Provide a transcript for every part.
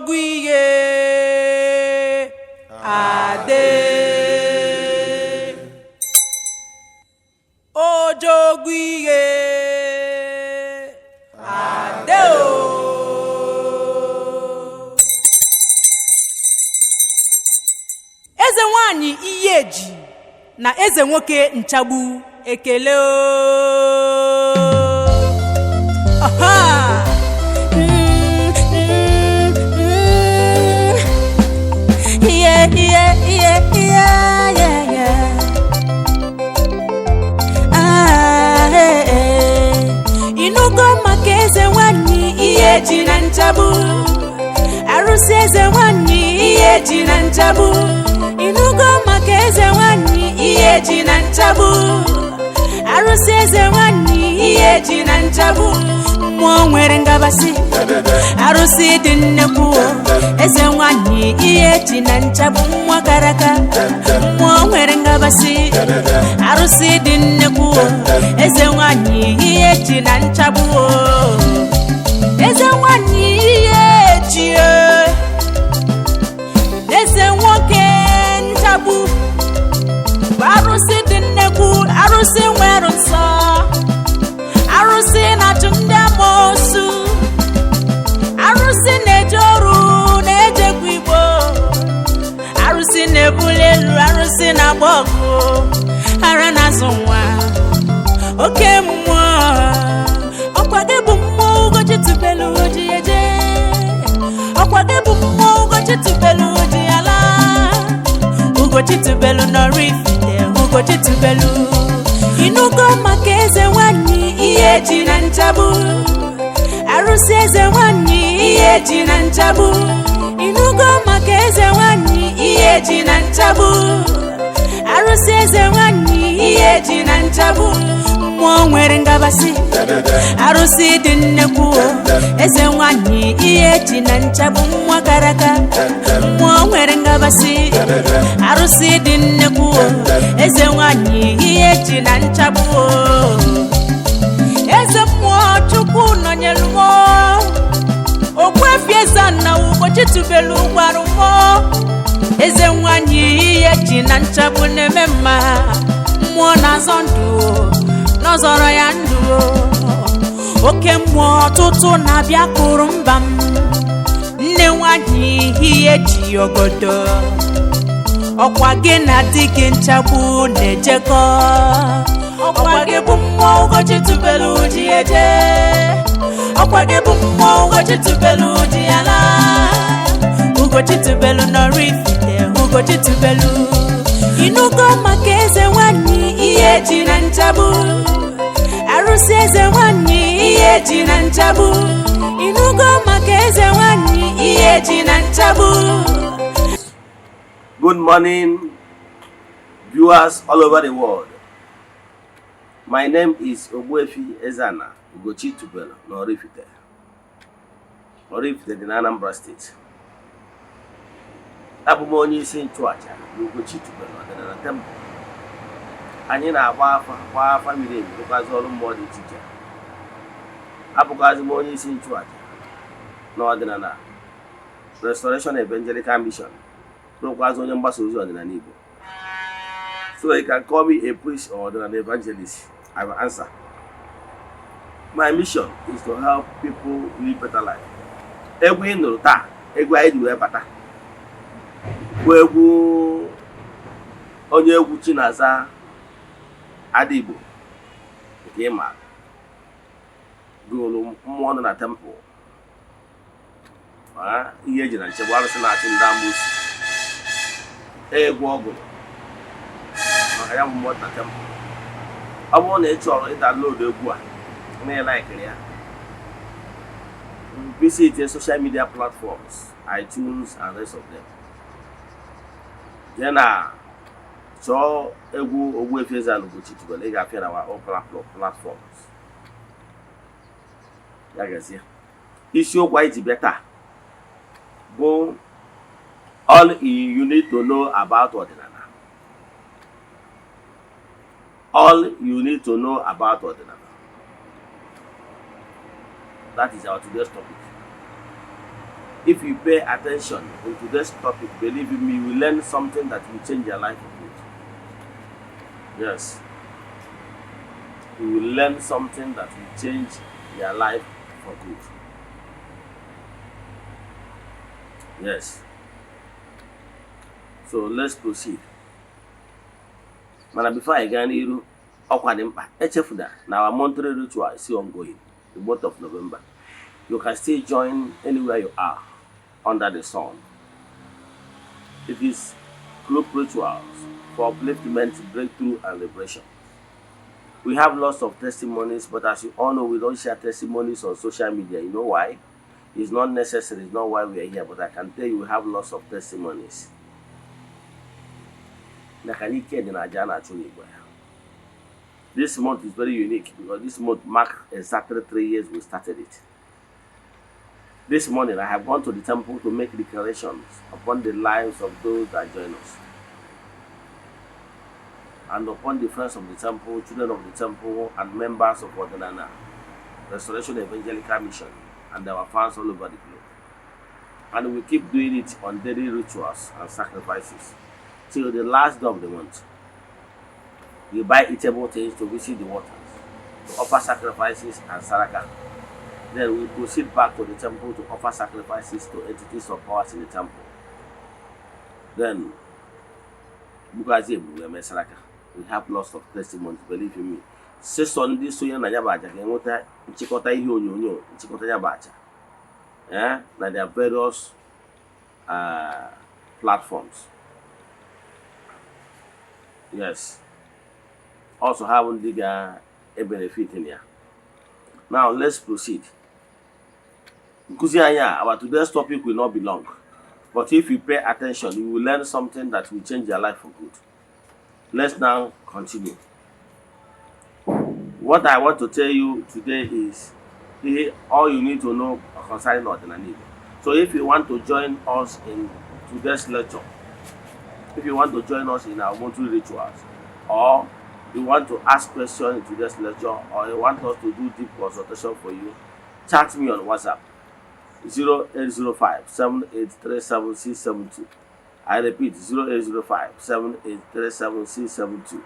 Ojogwiye Ade Ojogwiye Ade Eze nwanyị Iyeji na eze nwoke Nchagbu ekele o. Aha. Inugo maka eze nwanyị Iyeji na Nchagbu. Arụsị eze nwanyị Iyeji na Nchagbu. Inugo maka eze nwanyị Iyeji na Nchagbu. Arụsị eze nwanyị Iyeji na Nchagbu. Mmụọ nwere ngabasị arụsị dị nnekwu eze nwanyị Iyeji na Nchagbu nwa karaka. Mmụọ nwere ngabasị arụsị dị nnekwu eze nwanyị Iyeji na Nchagbu. Eze nwanyị Iyeji eze nwoke Nchagbu arụsị dị nnekwu arụsị nwere nsọ arụsị na-achụ ndị amoosu arụsị na-eje ọrụ na-ejekwa igbo arụsị na-ebuli elu arụsị na-agba ọgụ ara na-azụ nwa oke mmụọ ọkwa gị bụ mmụọ Ugochi tubelu oji eje ọkwa gị bụ mmụọ Ugochi tubelu oji ala Ugochi tubelu n'Oraifite Ugochi tubelu. Inugo maka eze nwanyị Iyeji na Nchagbu. Arụsị eze nwanyị Iyeji na Nchagbu. Inugo maka eze nwanyị Iyeji na Nchagbu. Arụsị eze nwanyị Iyeji na Nchagbu. Mmụọ nwere ngabasị arụsị dị nnekwu eze nwanyị Iyeji na Nchagbu nwa karaka. Mmụọ nwere ngabasị arụsị dị nnekwu eze nwanyị Iyeji na Nchagbu. Eze mmụọ Chukwu nọnyere m Ogbuefi Eze-Ana Ugochi tubelu gwara m eze nwanyị Iyeji na Nchagbu na-eme mma. Mmụọ na-azọ ndụ n'ọzọrọ ya ndụ oke mmụọ ọtụtụ na-abịa kụrụ mba m. Nne nwanyị Iyeji ogodo ọkwa gị na di gị Nchagbu na-ejekọ ọkwa gị bụ mmụọ Ugochi tubelu ji eje ọkwa gị bụ mmụọ Ugochi tubelu ji ala Ugochi tubelu n'Oraifite Ugochi tubelu. Inugo maka eze nwanyị Iyeji na Nchagbu. Arụsị eze nwanyị Iyeji na Nchagbu. Inugo maka eze nwanyị Iyeji na Nchagbu. Good morning, viewers all over the world. My name is Ogbuefi Eze-Ana Ugochi tubelu n'Oraifite. Oraifite dị na Anambra State. Abụ m onye isi nchụaja Ugochi tubelu ọdịnala temple. Anyị na-agba afa miri emi rụkwazi ọrụ mmụọ dị iche iche. Abụkwazi m onye isi nchụaja n'ọdịnala Restoration Evangelical Mission. Rụkwazi onye mgbasa ozi ọdịnala Igbo. So you can call me a priest or an evangelist. I will answer. My mission is to help people live better life. Egwu ị nụrụ taa, egwu anyị ji wee bata. Bụ egwu onye egwu Chinaza Adigbo nke ịma gụrụ mmụọ nọ na temple. Iyeji na Nchagbu arụsị na-achụ ndị amoosu. Egwu ọgụ maka ya bụ mmụọ na temple. Ọ bụrụ na ị chọrọ ịdownload egwu a na-like ya, visit the social media platforms, iTunes and rest of them. Then chọọ egwu Ogbuefi Eze-Ana Ugochi tubelu ị ga-afịa na our platforms. Ya gazie. Isiokwu anyị ji bịa taa bụ all you need to know about ọdịnala. All you need to know about ọdịnala. That is our today's topic. If you pay attention into this topic, believe me, you will learn something that will change your life for good. Yes. You will learn something that will change your life for good. Yes. So let's proceed. Mana before I get n'iru, ọkwa dị mkpa echefuna na our monthly ritual is still ongoing, the month of November. You can still join anywhere you are under the sun. It is group rituals for upliftment, breakthrough, and liberation. We have lots of testimonies, but as you all know, we don't share testimonies on social media. You know why? It's not necessary, it's not why we are here, but I can tell you we have lots of testimonies. This month is very unique because this month marks exactly 3 years we started it. This morning I have gone to the temple to make declarations upon the lives of those that join us, and upon the friends of the temple, children of the temple, and members of Odinana, Restoration Evangelical Mission, and our fans all over the globe. And we keep doing it on daily rituals and sacrifices till the last day of the month. We buy eatable things to visit the waters, to offer sacrifices and saraka. Then we proceed back to the temple to offer sacrifices to entities of powers in the temple. Then, we have lots of testimonies, believe in me. Say Sunday, so you know, there are various platforms. Yes. Also having a benefit in here. Now let's proceed. Because our today's topic will not be long, but if you pay attention, you will learn something that will change your life for good. Let's now continue. What I want to tell you today is all you need to know concerning odinana. So if you want to join us in today's lecture, if you want to join us in our monthly rituals, or you want to ask questions in today's lecture, or you want us to do deep consultation for you, chat me on WhatsApp 0805 7837672. I repeat 0805 7837672,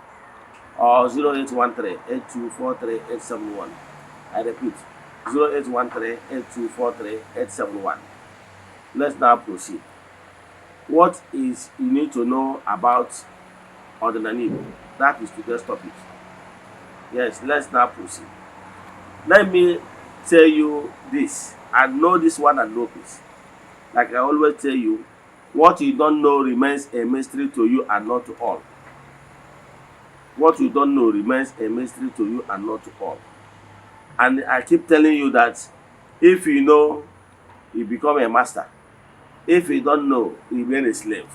or 0813 8243 871. I repeat 0813 8243 871. Let's now proceed. What is you need to know about odinana? That is today's topic. Yes, let's now proceed. Let me tell you this. I know this one and know this. Like I always tell you, what you don't know remains a mystery to you and not to all. What you don't know remains a mystery to you and not to all. And I keep telling you that if you know, you become a master. If you don't know, you remain a slave.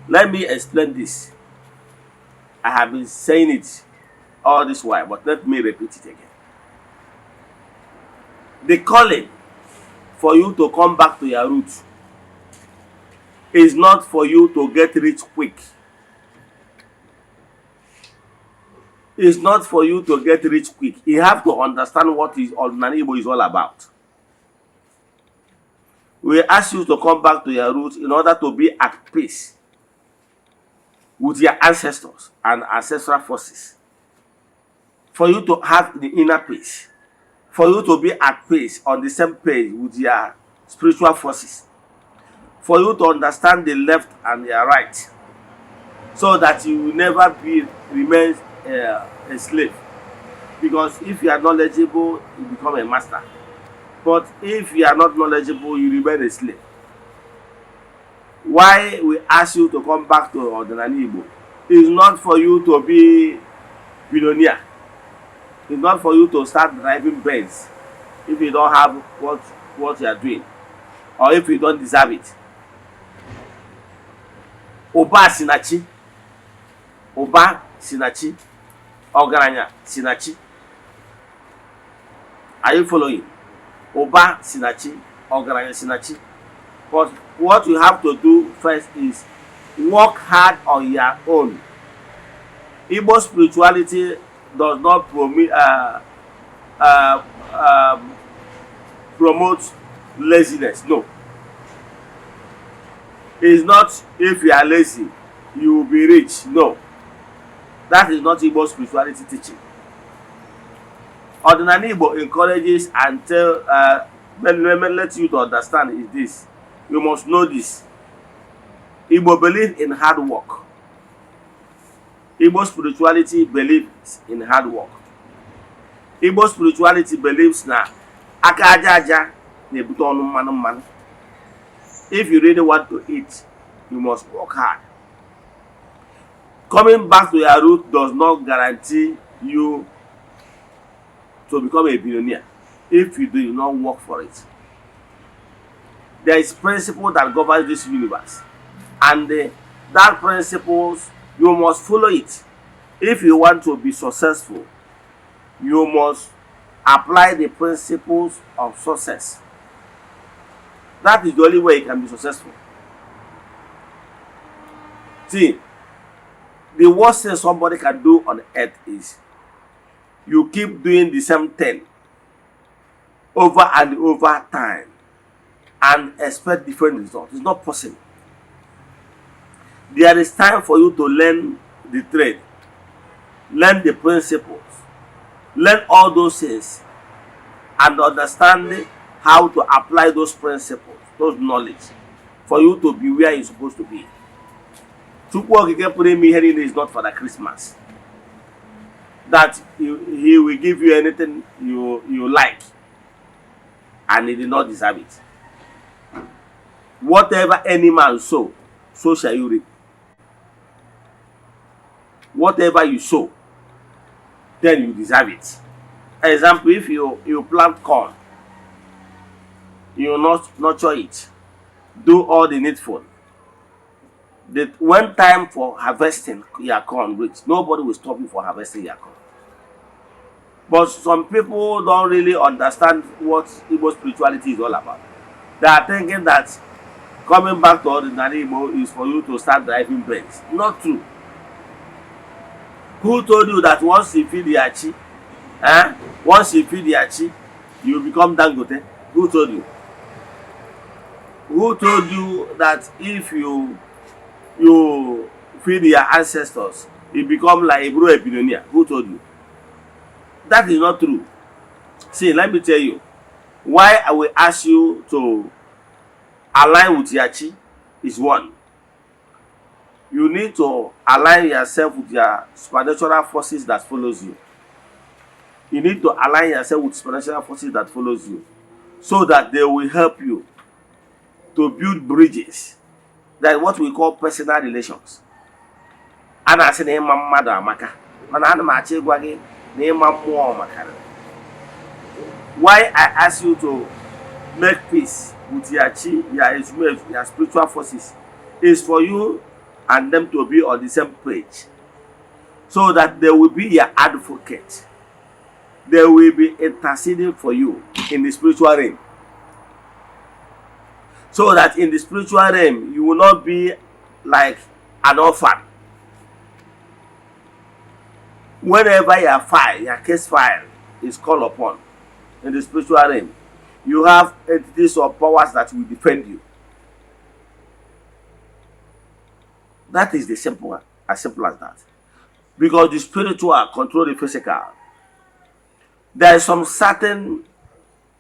Let me explain this. I have been saying it all this while, but let me repeat it again. The calling for you to come back to your roots is not for you to get rich quick. It's not for you to get rich quick. You have to understand what odinana is all about. We ask you to come back to your roots in order to be at peace with your ancestors and ancestral forces. For you to have the inner peace. For you to be at peace on the same page with your spiritual forces. For you to understand the left and the right. So that you will never remain a slave. Because if you are knowledgeable, you become a master. But if you are not knowledgeable, you remain a slave. Why we ask you to come back to odinana is not for you to be billionaire. It's not for you to start driving Benz if you don't have what you are doing, or if you don't deserve it. Oba sinachi, ogaranya sinachi. Are you following? Oba sinachi, ogaranya sinachi. But what you have to do first is work hard on your own. Igbo spirituality does not promote laziness. No. It's not if you are lazy, you will be rich. No. That is not Igbo spirituality teaching. Odinana Igbo encourages and let you to understand is this. You must know this. Igbo believe in hard work. Igbo spirituality believes in hard work. Igbo spirituality believes na aka aja aja na-ebute ọnụ mmanụ mmanụ. If you really want to eat, you must work hard. Coming back to your root does not guarantee you to become a billionaire if you do not work for it. There is principle that governs this universe, and that principles you must follow it. If you want to be successful, you must apply the principles of success. That is the only way you can be successful. See, the worst thing somebody can do on earth is you keep doing the same thing over and over time and expect different results. It's not possible. There is time for you to learn the trade, learn the principles, learn all those things, and understand how to apply those principles, those knowledge, for you to be where you're supposed to be. Chukwu Okike put me here is not for the Christmas. That he will give you anything you like, and he did not deserve it. Whatever any man sow, so shall you reap. Whatever you sow, then you deserve it. Example, if you plant corn, you not nurture it, do all the needful. When time for harvesting your corn reach, nobody will stop you for harvesting your corn. But some people don't really understand what Igbo spirituality is all about. They are thinking that coming back to Odinana Igbo is for you to start driving Benz. Not true. Who told you that once you feed the achi, once you feed the achi, you become Dangote? Who told you? Who told you that if you feed your ancestors, you become like a billionaire? Who told you? That is not true. See, let me tell you why I will ask you to align with Yachi is one. You need to align yourself with your supernatural forces that follows you. You need to align yourself with supernatural forces that follows you, so that they will help you to build bridges. That is what we call personal relations. And I say, why I ask you to make peace with your chi, your spiritual forces, is for you and them to be on the same page, so that they will be your advocate. They will be interceding for you in the spiritual realm, so that in the spiritual realm you will not be like an orphan. Whenever your case file is called upon in the spiritual realm, you have entities or powers that will defend you. That is the simple, as simple as that. Because the spiritual control the physical. There is some certain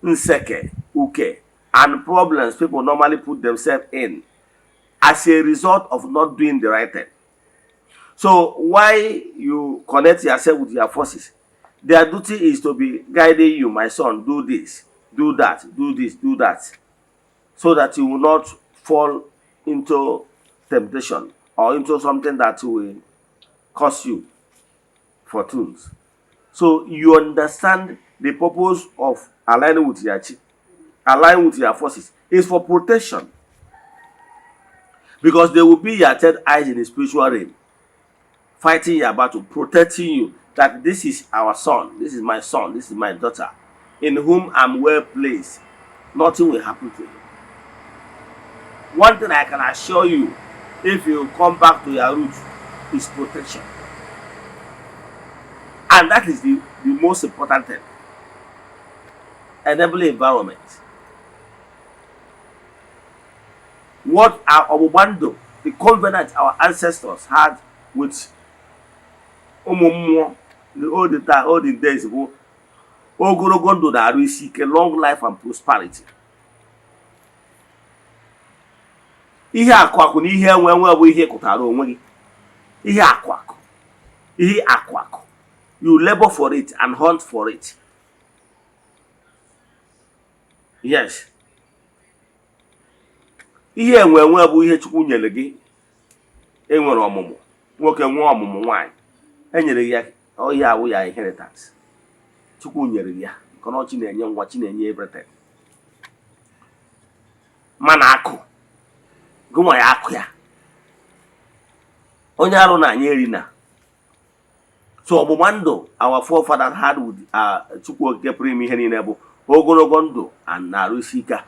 inseke, and problems people normally put themselves in as a result of not doing the right thing. So why you connect yourself with your forces? Their duty is to be guiding you, my son, do this, do that, do this, do that, so that you will not fall into temptation or into something that will cost you fortunes. So you understand the purpose of aligning with your chi, aligning with your forces is for protection. Because they will be your third eyes in the spiritual realm, fighting your battle, protecting you. That this is our son, this is my son, this is my daughter, in whom I'm well placed. Nothing will happen to you. One thing I can assure you, if you come back to your roots, is protection. And that is the most important thing. Enabling environment. what our Obubando, the covenant our ancestors had with Umumu, the olden days ago, Ogorogondo that we seek a long life and prosperity. Ihe akwaku na ihe enwe bụ ihe kụtara onwe gị. Ihe akwaku. Ihe akwaku. You labor for it and hunt for it. Yes. Ihe enwe bụ ihe Chukwu nyere gị. Enwere ọmụmụ. Nwoke nwe ọmụmụ nwanyị. Enyere ya ihe awụ ya inheritance. Chukwu nyere ya. Kono chi na-enye nwa, chi na-enye everything. Mana akụ. Gụnwa ya akụ ya. Onye arụ na anya eri na. So ọgbụgba ndụ our forefathers had with Chukwu Okike pụrụ ime ihe niile bụ ogologo ndụ and na-arụsi ike.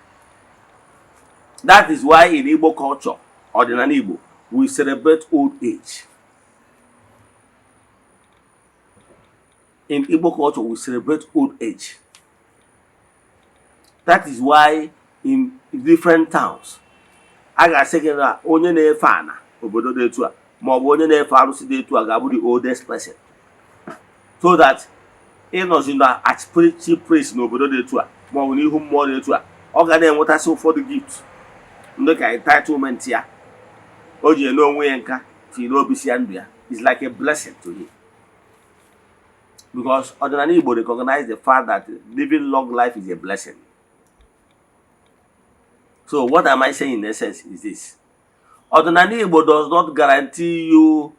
That is why in Igbo culture, ọdịnala Igbo, we celebrate old age. In Igbo culture, we celebrate old age. That is why in different towns, a ga-asị gị na onye na-efe ana obodo dị etu a ma ọ bụ onye na-efe arụsị dị etu a ga-abụ the oldest person. So that ịnọzi na spiritual praise n'obodo dị etu a ma ọ bụ n'ihu mmụọ dị etu a, ọ ga na-enwetasị ụfọdụ gift ndị ka entitlement ya o ji ene onwe ya nka tiri obisi ya ndụ ya. Is like a blessing to him. Because ọdịnala Igbo recognize the fact that living long life is a blessing. So what am I saying in essence is this. Ọdịnala Igbo does not guarantee you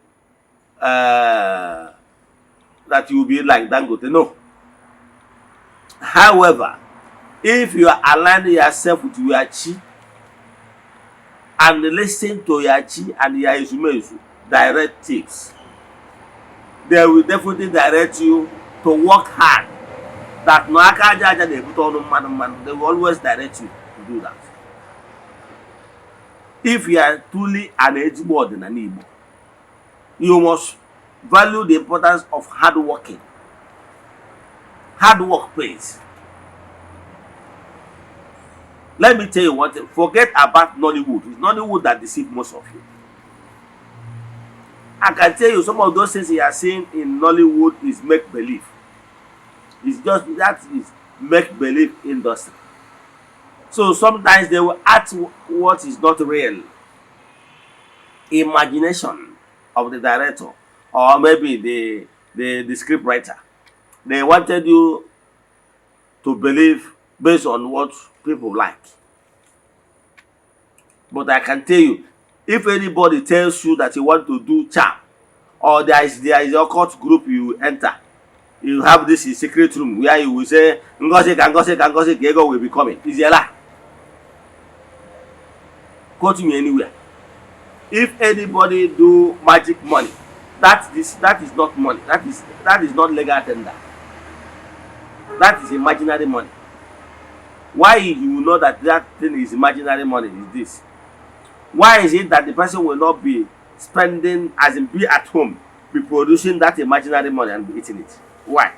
that you will be like Dangote. No. However, if you are aligning yourself with your chi and listen to your chi and your ezumezu directives, they will definitely direct you to work hard. That no akajaja they put on they will always direct you to do that. If you are truly an Ejigbo Odinana Igbo, you must value the importance of hard working. Hard work pays. Let me tell you one thing. Forget about Nollywood. It's Nollywood that deceives most of you. I can tell you some of those things you are seeing in Nollywood is make-believe. It's just that is make-believe industry. So sometimes they will act what is not real. Imagination of the director or maybe the script writer. They wanted you to believe based on what people like. But I can tell you, if anybody tells you that you want to do charm, or there is a occult group you enter, you have this secret room where you will say, Ngozi Gego will be coming. It's a lie. Quote me anywhere. If anybody do magic money, that is not money. That is not legal tender. That is imaginary money. Why you know that thing is imaginary money is this? Why is it that the person will not be spending, as in be at home, be producing that imaginary money and be eating it? Why?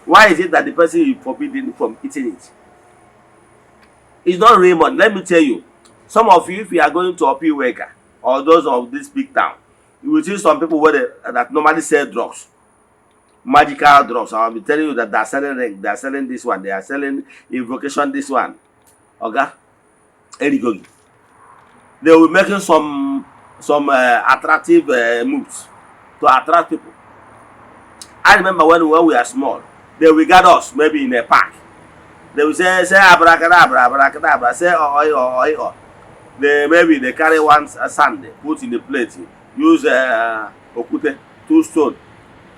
Why is it that the person is forbidden from eating it? It's not real money. Let me tell you. Some of you, if you are going to Opi Weka or those of this big town, you will see some people that normally sell drugs, magical drugs. I will be telling you that they are selling ring, they are selling this one, they are selling invocation this one. Okay? Erigogi. They will be making some attractive moves to attract people. I remember when we are small, they will gather us maybe in a park. They will say abracadabra, abracadabra, say oi. Maybe they carry one sand, put in the plate, use okute, 2 stones,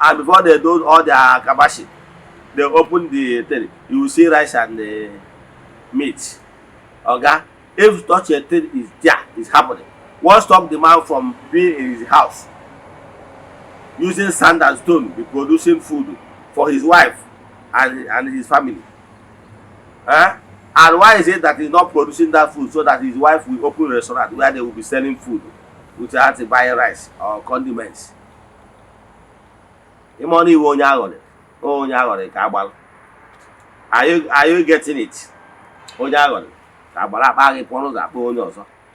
and before they do all their kabashi, they open the thing. You will see rice and meat. Okay? If such a thing is there, is happening, what stop the man from being in his house, using sand and stone, be producing food for his wife and his family? Huh? And why is it that he's not producing that food so that his wife will open a restaurant where they will be selling food without buying rice or condiments? Are you getting it?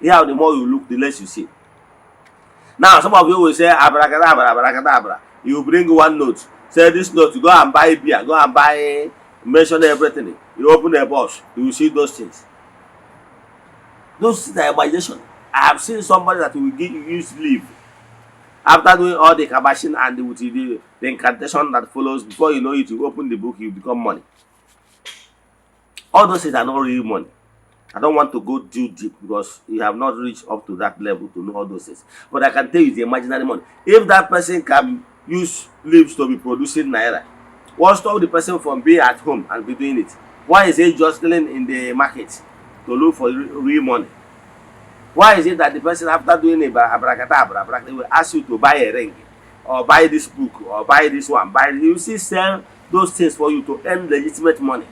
Yeah, the more you look, the less you see. Now, some of you will say, abracadabra, abracadabra. You bring one note. Say this note, you go and buy beer, go and buy, mention everything. You open a box, you will see those things. Those things are imagination. I have seen somebody that will use leave. After doing all the kabashing and the incantation that follows, before you know it, you open the book, you become money. All those things are not real money. I don't want to go too deep because you have not reached up to that level to know all those things. But I can tell you the imaginary money. If that person can use leaves to be producing naira, what stop the person from being at home and be doing it? Why is he just going in the market to look for real money? Why is it that the person, after doing a abracadabra, will ask you to buy a ring or buy this book or buy this one, you see sell those things for you to earn legitimate money?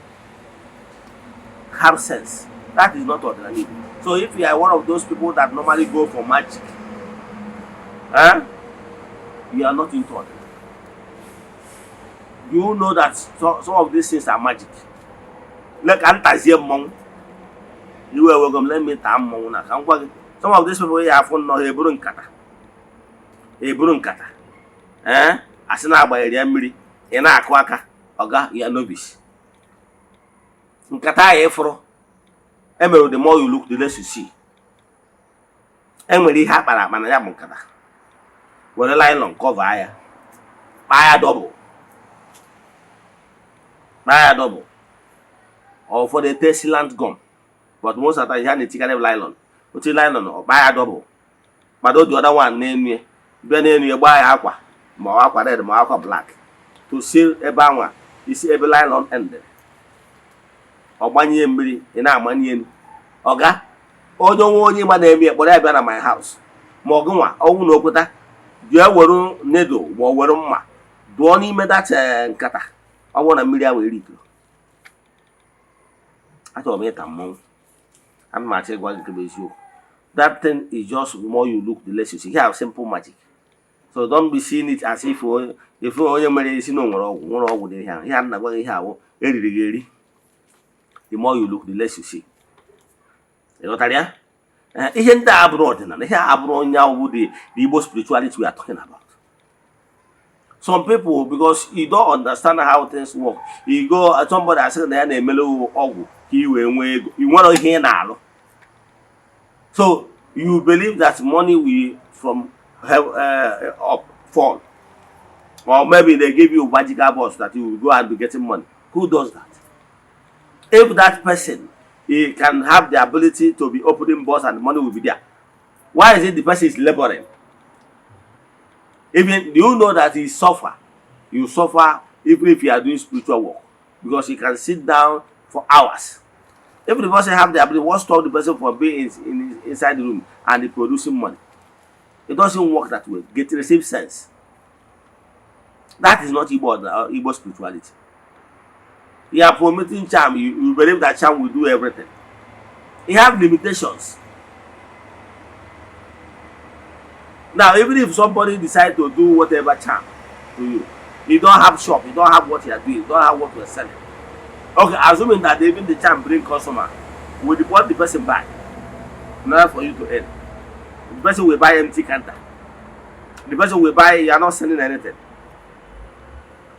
Have sense. That is not ordinary. So if you are one of those people that normally go for magic, you are not into ordinary. You know that some of these things are magic. Like Antazia you were welcome, let me tell you. Some of these people here have no Hebrew kata. Hebrew kata. Asina by the Emily, in a quaka, Oga, you are novice. Nkata Efro. Emily, the more you look, the less you see. Emily Hapara, Manayamunkata. When a line on cover, buy a double. Buy a double. Or for the Tessiland gum. But most of the time, you have a chicken nylon. Put a nylon or buy a double. But don't the other one name me. Then you buy aqua. More aqua red, more aqua black. To seal a banwa, you see every nylon ended. Or one year in our money. Oga, oh, don't want you my name, but I've been at my house. Morguma, oh, no, put that. You are wearing needle, or wearing ma. Do only me that kata. I want a million with it. I told me a month. I'm not going to be you. That thing is just the more you look, the less you see. You have simple magic. So don't be seeing it as if you only marry no more with the hand. I'm not going to have the more you look, the less you see. You know what I mean? Isn't that abroad? Here abroad now with the Igbo spirituality we are talking about. Some people, because you don't understand how things work, you go somebody that says they are a mellow ogu, you want to hear now. So you believe that money will from up fall, or maybe they give you a magical box that you will go and be getting money. Who does that? If that person he can have the ability to be opening box and the money will be there, why is it the person is laboring? Even you know that he suffer, you suffer even if you are doing spiritual work, because you can sit down for hours. If the person have the ability, what stop the person from being inside the room and producing money? It doesn't work that way. Get receive sense. That is not Igbo spirituality. You are promoting charm. You believe that charm will do everything. You have limitations. Now, even if somebody decides to do whatever charm to you, you don't have shop, you don't have what you are doing, you don't have what you are selling. Okay, assuming that even the charm bring customer, will what the person buy in order for you to earn? The person will buy empty counter. The person will buy, you are not selling anything.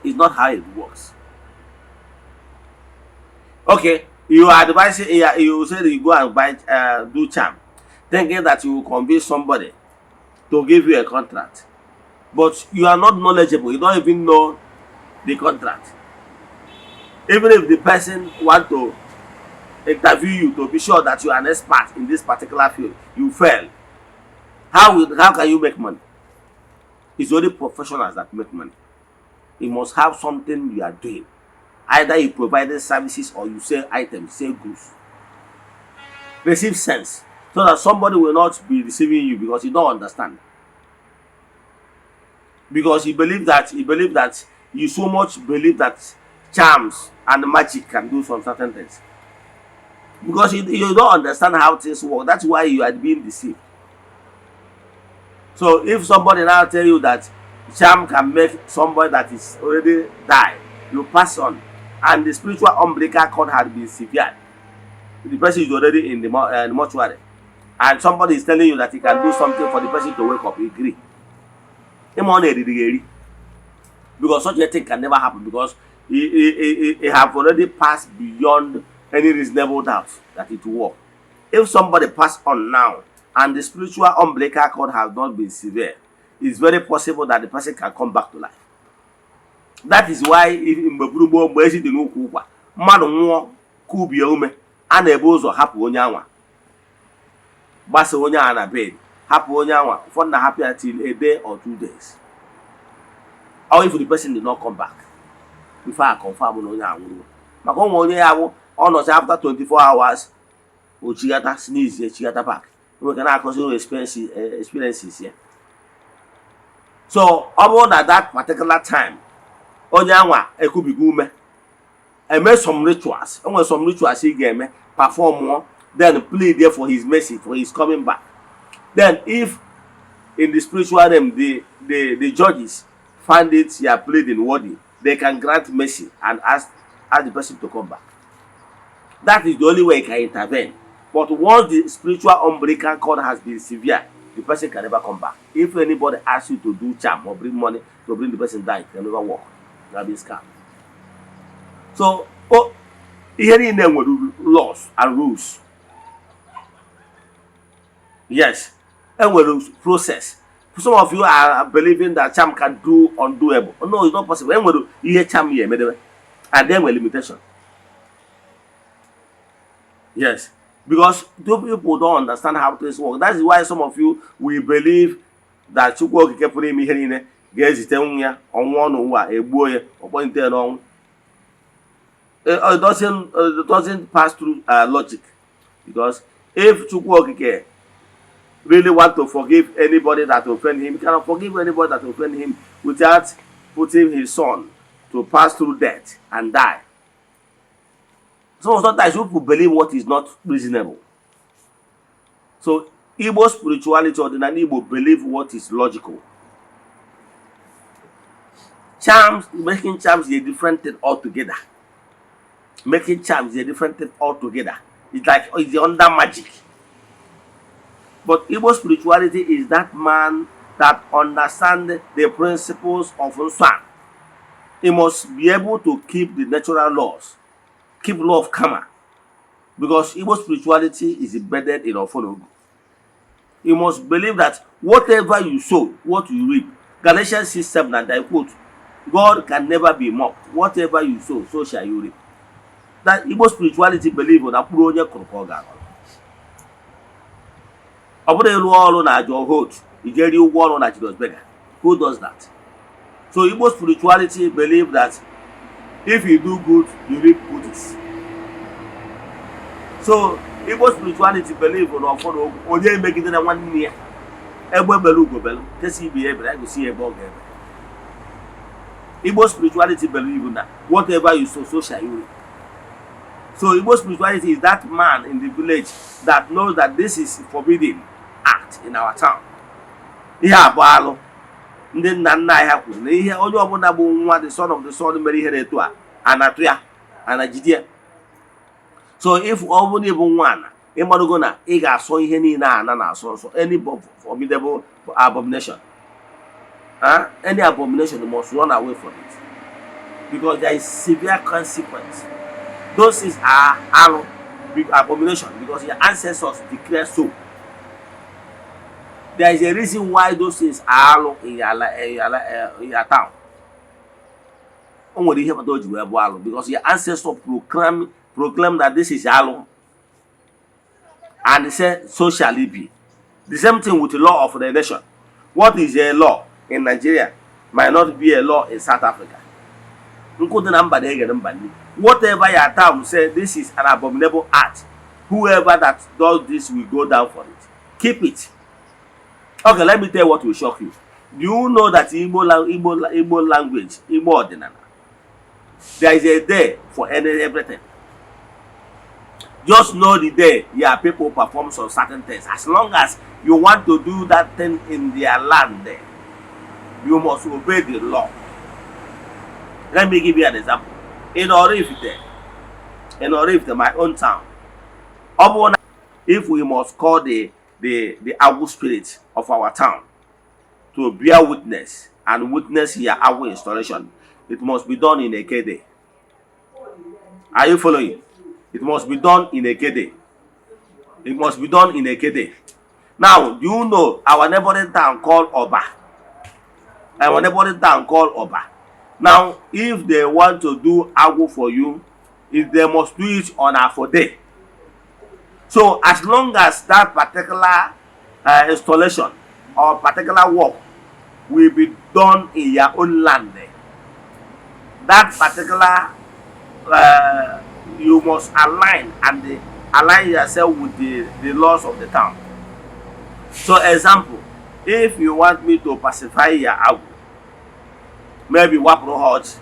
It's not how it works. Okay, you are advising, you say that you go and buy, do charm, thinking that you will convince somebody to give you a contract, but you are not knowledgeable. You don't even know the contract. Even if the person want to interview you to be sure that you are an expert in this particular field, you fail. How can you make money? It's only professionals that make money. You must have something you are doing. Either you provide services or you sell items, sell goods. Receive sense, so that somebody will not be deceiving you because you don't understand. Because you believe that you so much believe that charms and magic can do some certain things. Because you don't understand how things work. That's why you are being deceived. So if somebody now tell you that charm can make somebody that is already died, you pass on, and the spiritual umbilical cord had been severed, the person is already in the mortuary, and somebody is telling you that he can do something for the person to wake up, you agree. Because such a thing can never happen, because he have already passed beyond any reasonable doubt that it will work. If somebody passed on now and the spiritual umbilical cord has not been severed, it's very possible that the person can come back to life. That is why if in Mbeburubo mmadụ nwụọ kubie ume a na-ebu ụzọ hapụ onye anwa, gbasa onye a na bed, hapụ onye anwa, ụfọdụ na hapụ ya till a day or 2 days, or if the person did not come back before I confirm na onye anwụrụ. Maka onwe onye ya bụ ọ nọcha after 24 hours o chigata sneeze chigata back, we can akọzi experiences here. So ọ bụrụ na that particular time onye anwa ekubigo ume, make some rituals. And when some rituals he game perform more, then plead there for his mercy, for his coming back. Then if in the spiritual realm the judges find it you are pleading worthy, they can grant mercy and ask the person to come back. That is the only way he can intervene. But once the spiritual umbilical cord has been severe, the person can never come back. If anybody asks you to do charm or bring money to bring the person down, it can never work. That be scam. So, here in them with laws and rules. Yes, and with process. Some of you are believing that charm can do undoable. No, it's not possible. And with here charm here, and then with limitation. Yes, because those people don't understand how things work. That is why some of you will believe that you work carefully me here. Guys, it's telling you on one who are a boy or point there on. It doesn't pass through logic, because if Chukwuokike really want to forgive anybody that offend him, he cannot forgive anybody that offend him without putting his son to pass through death and die. So sometimes people believe what is not reasonable. So Igbo spirituality or the Igbo believe what is logical. Charms, making charms is a different thing altogether. Making charms is a different thing altogether. It's like it's under magic. But Igbo spirituality is that man that understands the principles of Nswan. He must be able to keep the natural laws, keep law of karma, because Igbo spirituality is embedded in Ofonogu. You must believe that whatever you sow, what you reap. Galatians 6:7, and I quote, God can never be mocked. Whatever you sow, so shall you reap. That Igbo spirituality believe that puro onye kụrụ ka ọ ga-akọ. Ọ bụrụ ịrụ ọrụ na ajọ host, ijeri ụgwọ ọrụ na Julius Berger. Who does that? So Igbo spirituality believe that if you do good, you reap goodies. So Igbo spirituality believe on ọfọdụ onye megide na nwanne ya. Egbe belu ugobelu, kesi ibe ebe na gosi ebe ọ ga-ebe. Igbo spirituality believe that whatever you sow, so shall you reap. So Igbo spirituality is that man in the village that knows that this is a forbidden act in our town. Ihe abụọ alụ ndị nna nna anyị ha kwuru na ihe onye ọbụla bụ nwa the son of the son mere ihe na-etu a anatụ ya anajide ya. So if ọ bụrụ na ịbụ nwa ana ịmarugo na ị ga-asọ ihe niile ana na-asọ nsọ, any formidable abomination, any abomination, you must run away from it, because there is severe consequence. Those things are big abomination because your ancestors declare so. There is a reason why those things are in your town. Because your ancestors proclaim that this is alo, and they say so shall it be. The same thing with the law of the nation. What is a law in Nigeria might not be a law in South Africa. Whatever your town say, this is an abominable act. Whoever that does this will go down for it. Keep it. Okay, let me tell you what will shock you. Do you know that Igbo language, Igbo odinana, there is a day for everything. Just know the day your people perform some certain things. As long as you want to do that thing in their land there, you must obey the law. Let me give you an example. In Orifite, my own town, if we must call the the Agu spirit of our town to bear witness and witness your Agu installation, it must be done in a Kede. Are you following? It must be done in a Kede. It must be done in a Kede. Now, do you know our neighboring town called Oba? Our neighboring town called Oba. Now, if they want to do Agu for you, if they must do it on a day. So, as long as that particular installation or particular work will be done in your own land, that particular you must align and align yourself with the laws of the town. So, example, if you want me to pacify your Agu, maybe Wapro Hut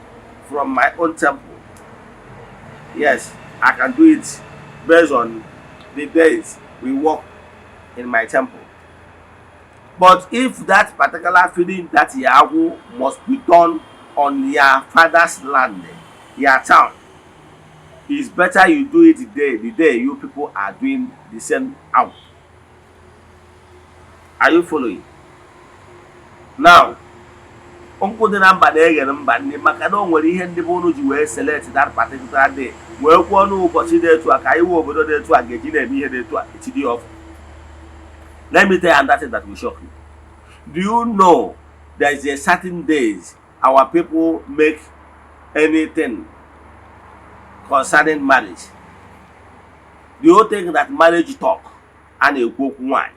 from my own temple, yes, I can do it based on the days we work in my temple. But if that particular feeding that Yahoo must be done on your father's land, your town, it's better you do it the day you people are doing the same out. Are you following? Now, Uncle the number there and Macadon will hear the bonus you will select that particular day. Well, one who consider to a Kaiwo over there to a getting and be here to a TD off. Let me tell you that will shock you. Do you know there is a certain days our people make anything concerning marriage? Do you think that marriage talk and a cook wine?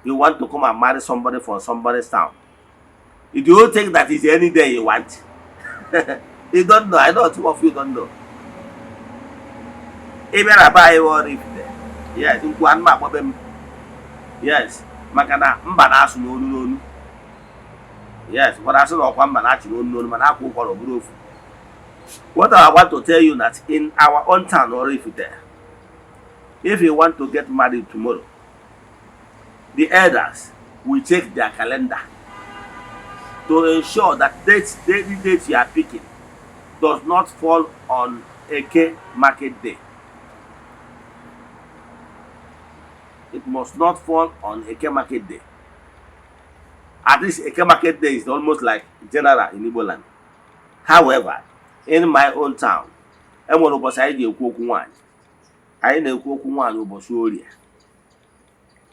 You want to come and marry somebody from somebody's town? Do you think that is any day you want? You don't know. I know two of you don't know. Even I buy or if yes, in one map of them. Yes, Makana Mbanas no. Yes, what I said of one Manachi no Manako or roof. What I want to tell you that in our own town or if there, if you want to get married tomorrow, the elders will check their calendar to ensure that daily dates you are picking does not fall on Eke market day. It must not fall on Eke market day. At least Eke market day is almost like general in Igbo land. However, in my own town, I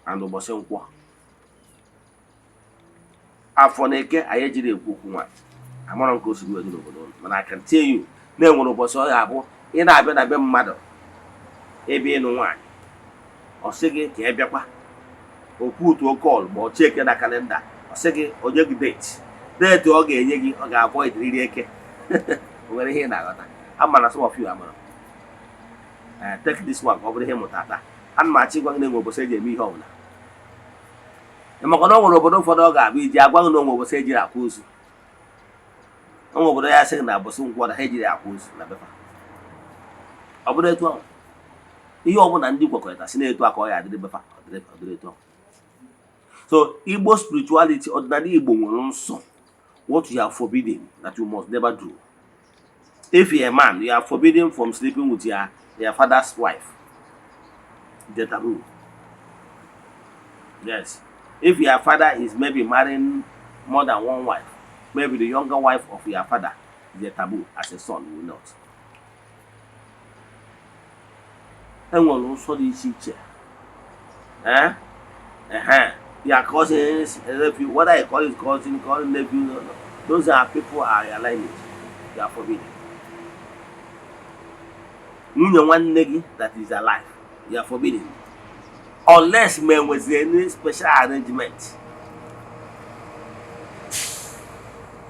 and Obosenkwa. Afoneke ayejire ekwoku nwa. Amara nko si do obodo. But I can tell you, na enwere obosi o ya bụ ị na-abịa na be mmadụ ebe ịnụ nwaanyị. Ọ sị gị ka ị bịakwa. O put o call ma o check na calendar. Ọ sị gị o nye gị date. Date ọ ga-enye gị ọ ga-avoid riri eke. O nwere ihe na-aghọta. Amara some of you amara. Take this one ọ bụrụ ihe mụtata. Ana m achị gwa gị na enwe obosi eji eme ihe ọbụla. Maka na ọ nwere obodo ụfọdụ ọ ga-abụ iji agwa gị na onwe obosi ejiri akwa ozu. Onwe obodo ya sị na abụsị nkwọ na ha ejiri akwa ozu na befa. Ọ bụrụ etu ahụ. Ihe ọbụla ndị kwekọrịta si na-etu aka ọ ya adịrị befa ọ dịrị etu ahụ. So Igbo spirituality ọdịnala Igbo nwere nsọ what you are forbidden that you must never do. If you're a man, you are forbidden from sleeping with your father's wife. The taboo. Yes. If your father is maybe marrying more than one wife, maybe the younger wife of your father is a taboo as a son will not. And one also this teacher. Your cousins, nephew, what I call it cousin, calling nephew, no. Those are people are aligned. They are forbidden. One negi that is alive, you are forbidden. Unless man was any special arrangement.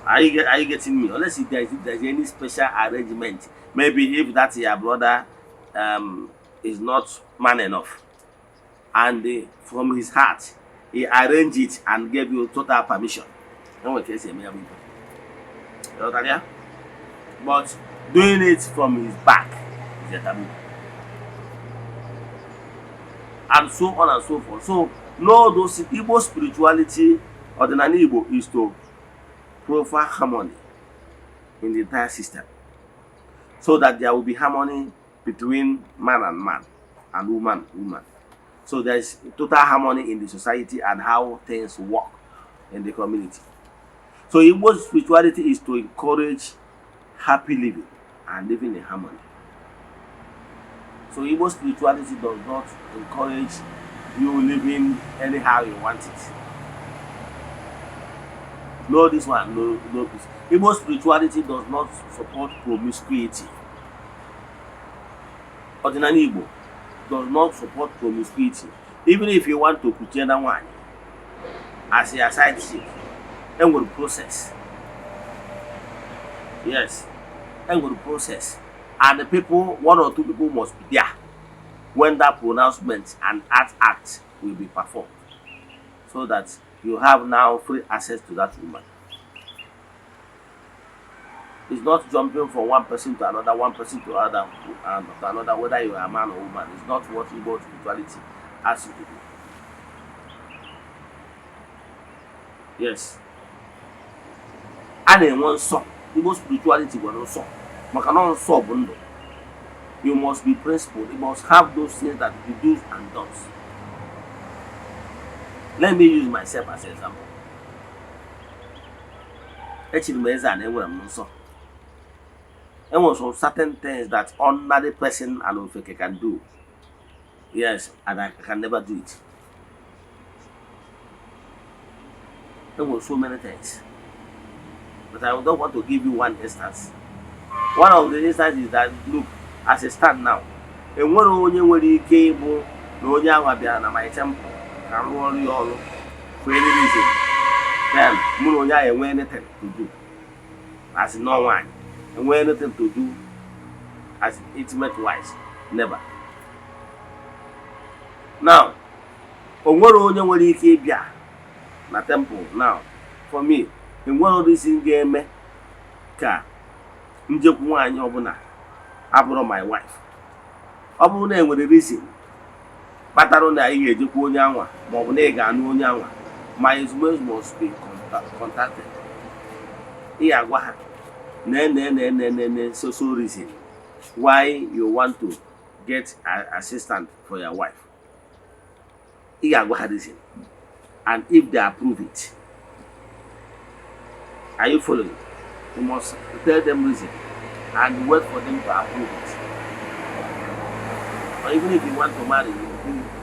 Are you getting me? Unless if there's any special arrangement. Maybe if that your brother is not man enough. And from his heart, he arranged it and gave you total permission. But doing it from his back is a taboo. And so on and so forth. So, no, those Igbo spirituality or the Nani Igbo is to provide harmony in the entire system. So that there will be harmony between man and woman. So there's total harmony in the society and how things work in the community. So Igbo spirituality is to encourage happy living and living in harmony. So Igbo spirituality does not encourage you living anyhow you want it. No this one, no this. Igbo spirituality does not support promiscuity. Odinana Igbo does not support promiscuity. Even if you want to put another one as a side chick, and will process. Yes, and will process. And the people, 1 or 2 people must be there when that pronouncement and act will be performed, so that you have now free access to that woman. It's not jumping from one person to another, one person to another, and to another, whether you are a man or woman. It's not what Igbo spirituality asks you to do. Yes. And in one song, Igbo spirituality was no song. You must be principled. You must have those things that you do and don'ts. Let me use myself as an example. Eze-Ana there was some certain things that ordinary person and Ofeke can do. Yes, and I can never do it. There were so many things. But I don't want to give you one instance. One of the instances is that, look, as a stand now, and one only when he came, no young Abiana, my temple, can roll you all for any reason. Then, Munoya and anything to do. As no one. And when anything to do as intimate wise, never. Now, only when he came here, my temple now, for me, in one of these in game, car, Njekuan Yobuna, Abro, my wife. Abuna with the reason. Patarona, Jepunyama, Mobnega, and Nunyama. My husband must be contacted. Here, what? So reason why you want to get an assistant for your wife. And if they approve it, are you following? You must tell them reason and wait for them to approve it. Or even if you want to marry,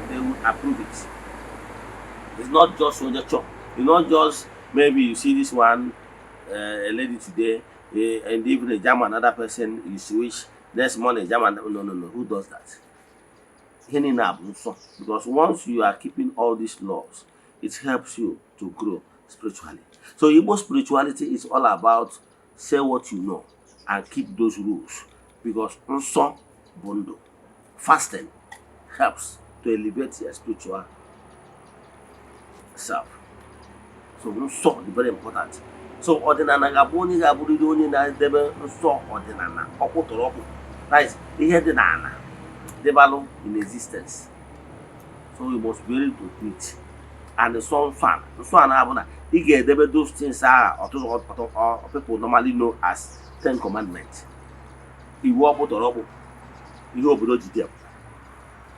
they will approve it. It's not just on the chop. It's not just maybe you see this one, a lady today. And even a jam another person, you switch next morning, jam no. Who does that? Because once you are keeping all these laws, it helps you to grow spiritually. So Igbo spirituality is all about say what you know and keep those rules. Because fasting helps to elevate your spiritual self. So is very important. So odinana gabuni gaburidoni na debe nso odinana okutoroku. That is ihe dị n'ana develop in existence. So we must be able to do it. And the song fan abuna he get those things are people normally know as 10 commandments. Iwu okutoroku ihe obodo jide.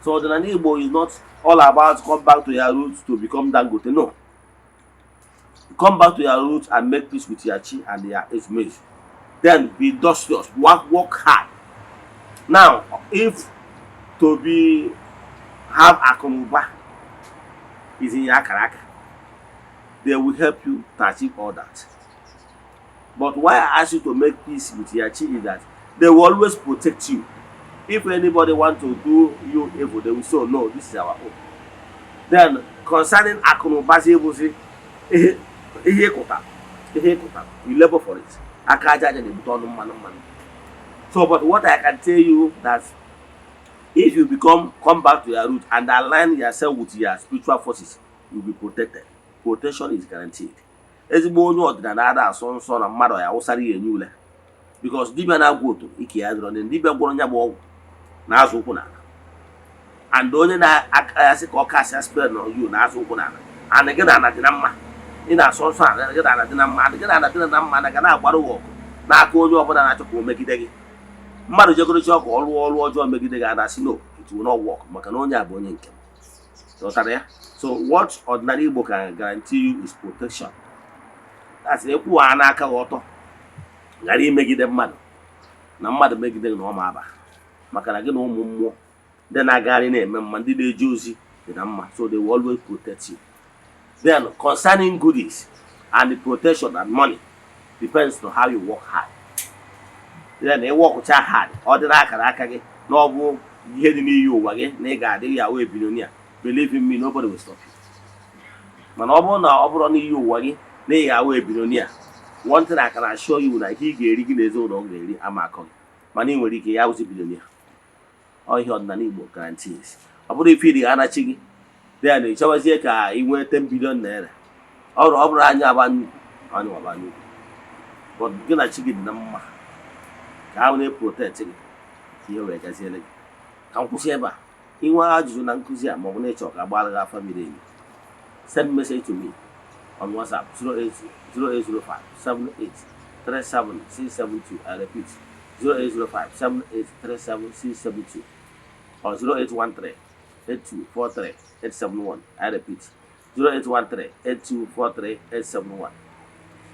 So odinana Igbo is not all about come back to your roots to become Dangote. No. Come back to your roots and make peace with your chi and your age. Then be industrious, work hard. Now, if to have a komuba is in your character, they will help you to achieve all that. But why I ask you to make peace with your chi is that they will always protect you. If anybody want to do you evil, they will say, no, this is our own. Then concerning akomuba, you labor for it. So, but what I can tell you that if you come back to your root and align yourself with your spiritual forces, you'll be protected. Protection is guaranteed. Because Dibia now go to Ikiadron and Dibia Goronyabo Nazukuna. And only I say, Caucasia spell on you, Nazukuna. And again, Anadinama. In a source, and get another man, I cannot walk. Now, call you up and I make it again. Mother Jogoro all John make it again. I say, no, it will not work. Macanonia Boninka. So what ordinary Igbo can guarantee you is protection. That's the ekwu a n'aka gị ọtọ ghara imegide mmadụ na mmadụ megide gị na ọ ma aba maka na gị na ụmụ mmụọ ndị na-agagharị na-eme mma ndị na-eje ozi dị na mma, so they will always protect you. Then concerning goodies and the protection and money depends on how you work hard. Then ị workcha hard ọ dị n'akara aka gị na ọ bụ ihe dị n'iyi ụwa gị na ị ga-adị ya wee billionaire, believe in me, nobody will stop you. Mana ọ bụrụ na ọ bụrụ n'iyi ụwa gị na ị ga-wee billionaire, one thing I can assure you na ihe ị ga-eri gị na ezinụlọ ga-eri ama akọ gị, mana ị nwere ike ya wụzi billionaire. Ọ ihe ọdịnala Igbo guarantees. Ọ bụrụ ife ị ga-anachi gị then ị chọwazie ka ị nwee 10 billion naira, ọ bụrụ anya aba nnukwu anya ọba nnukwu, but gị na chi gị dị na mma ka ha na-protect gị ihe wee gaziere gị. Ka m kwụsị ebe a. Inwe ajụjụ na nkụzi a maọbụ na ịchọ ka agbara gị afa miri emi, send message to me on WhatsApp 080578376672. I repeat 080578376672 or 0813824381. I repeat 0813824381.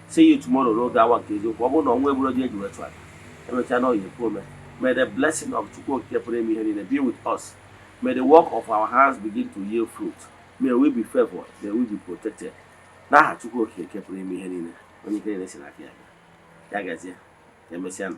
See you tomorrow n'oge awa nke eziokwu. Ọ bụrụ na ọnwa egburu eji wee chụọ emechaa na oyi eme. May the blessing of Chukwu Okike pụrụ ime ihe niile be with us. May the work of our hands begin to yield fruit. May we be favored. May we be protected. N'aha Chukwu Okike pụrụ ime ihe niile, onye ike niile si n'aka ya gazie. Emesịa.